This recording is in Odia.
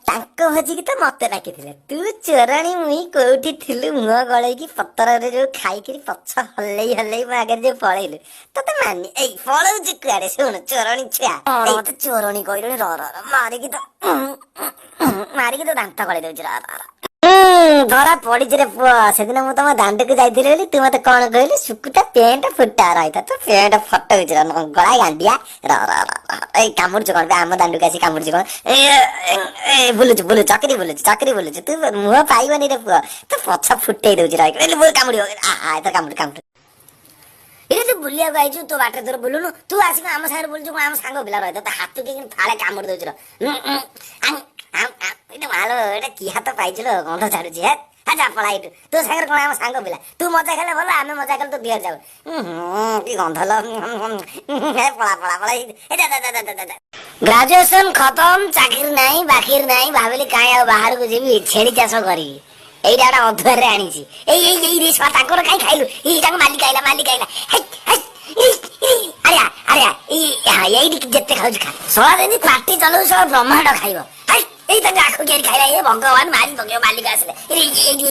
ତାଙ୍କ ଭୋଜିକି ତ ମତେ ଡାକିଥିଲେ। ତୁ ଚୋରାଣୀ ମୁଇଁ କୋଉଠି ଥିଲୁ? ମୁହଁ ଗଳେଇକି ପତରରେ ଯୋଉ ଖାଇକିରି ପଛ ହଲେଇ ହଲେଇ ମୋ ଆଗରେ ଯୋଉ ପଳେଇଲୁ, ତତେ ମାନି। ଏଇ, ପଳଉଛୁ କୁଆଡେ? ଶୁଣୁ ଚୋରଣୀ ଛୁଆ, ମତେ ଚୋରଣୀ କହିଲୁଣି? ର ର ର, ମାରିକି ତ ଦାନ୍ତ ଗଳେଇ ଦଉଛି। ର ର ର। ଧରା ପଡିଛି ରେ ପୁଅ। ସେଦିନ ମୁଁ ତମ ଦାଣ୍ଡକୁ ଯାଇଥିଲି ବୋଲି ତୁ ମତେ କଣ କହିଲୁ? ସୁକୁଟା ପ୍ୟାଣ୍ଟ ଫୁଟା ରହିଥା, ତୋ ପ୍ୟାଣ୍ଟ ଫଟଉଛି ର। ନଙ୍ଗଳା ଗାଣ୍ଡିଆ, ର ର ର ର। ଏଇ, କାମୁଡୁଛୁ କଣ ବେ? ଆମ ଦାଣ୍ଡକୁ ଆସି କାମୁଡୁଛୁ କଣ? ଏ, ଏ, ଏ, ବୁଲୁଛୁ ବୁଲୁ, ଚକରି ବୁଲୁଛୁ, ଚକରି ବୁଲୁଛୁ। ତୁ ମୁହଁ ପାଇବନି ରେ ପୁଅ, ତୋ ପଛ ଫୁଟେଇ ଦଉଛି। ରହ, କାମୁଡିବ। ଆ, ଏଥର କାମୁଡୁ, କାମୁଡୁ। ଏରେ, ତୁ ବୁଲିବାକୁ ଆଇଛୁ, ତୋ ବାଟରେ ତୋର ବୁଲୁନୁ, ତୁ ଆସିକି ଆମ ସାଙ୍ଗରେ ବୁଲୁଛୁ କଣ? ଆମ ସାଙ୍ଗ ପିଲା, ରହିଥା, ତୋ ହାତ କି ଫାଳେ କାମୁଡି ଦଉଛି ର। ଉଁ, ଉଁ, ଆଂ, ଆଂ, ଆଂ। ଏଇଟା ମାଲ, ଏଇଟା କି ହାତ ପାଇଛୁ ଲୋ? ଗନ୍ଧ ଛାଡୁଛି। ହେ ହେ, ଯା, ପଳା ଏଇଠୁ। ତୋ ସାଙ୍ଗରେ କଣ? ଆମ ସାଙ୍ଗ ପିଲା, ତୁ ମଜା ଖେଲେ ଭଲ, ଆମେ ମଜା କଲେ ତୋ ଦେହରେ ଯାଉ। ହୁଁ, କି ଗନ୍ଧ ଲୋ! ହେ, ପଳା ପଳା ପଳା। ଏ, ଯା ଯା ଯା ଯା ଯା ଯା। ଗ୍ରାଜୁଏସନ ଖତମ, ଚାକିରି ନାହିଁ, ବାକିରି ନାହିଁ। ଭାବିଲି କାହିଁ ଆଉ ବାହାରକୁ ଯିବି, ଛେଳି ଚାଷ କରିବି। ଏଇଟା ଗୋଟେ ଅଧୁଆରେ ଆଣିଛି। ଏଇ ଏଇ ଏଇ ରେ, ଶଳା, ତାଙ୍କର କାଇଁ ଖାଇଲୁ? ଏଇ, ତାଙ୍କ ମାଲିକ ଆଇଲା, ମାଲିକ ଆଇଲା। ହେଇ ହେଇ, ଏଇ, ଏଇ, ଆରେ ଆରେ, ଏଇ, ହଁ, ଏଇଠି ଯେତେ ଖାଉଛୁ ଖା। ଶଳା ଯେମିତି ପାଟି ଚଲଉ, ଶଳା ବ୍ରହ୍ମାଣ୍ଡ ଖାଇବ। ହେଇ, ଏଇ, ତାଙ୍କ ଆଖୁ କିଆରି ଖାଇଲା। ଏ ଭଗବାନ, ମାରି ପକେଇବ ମାଲିକ ଆସିଲେ। ଏଇ, ଏଇ, ଏଇ।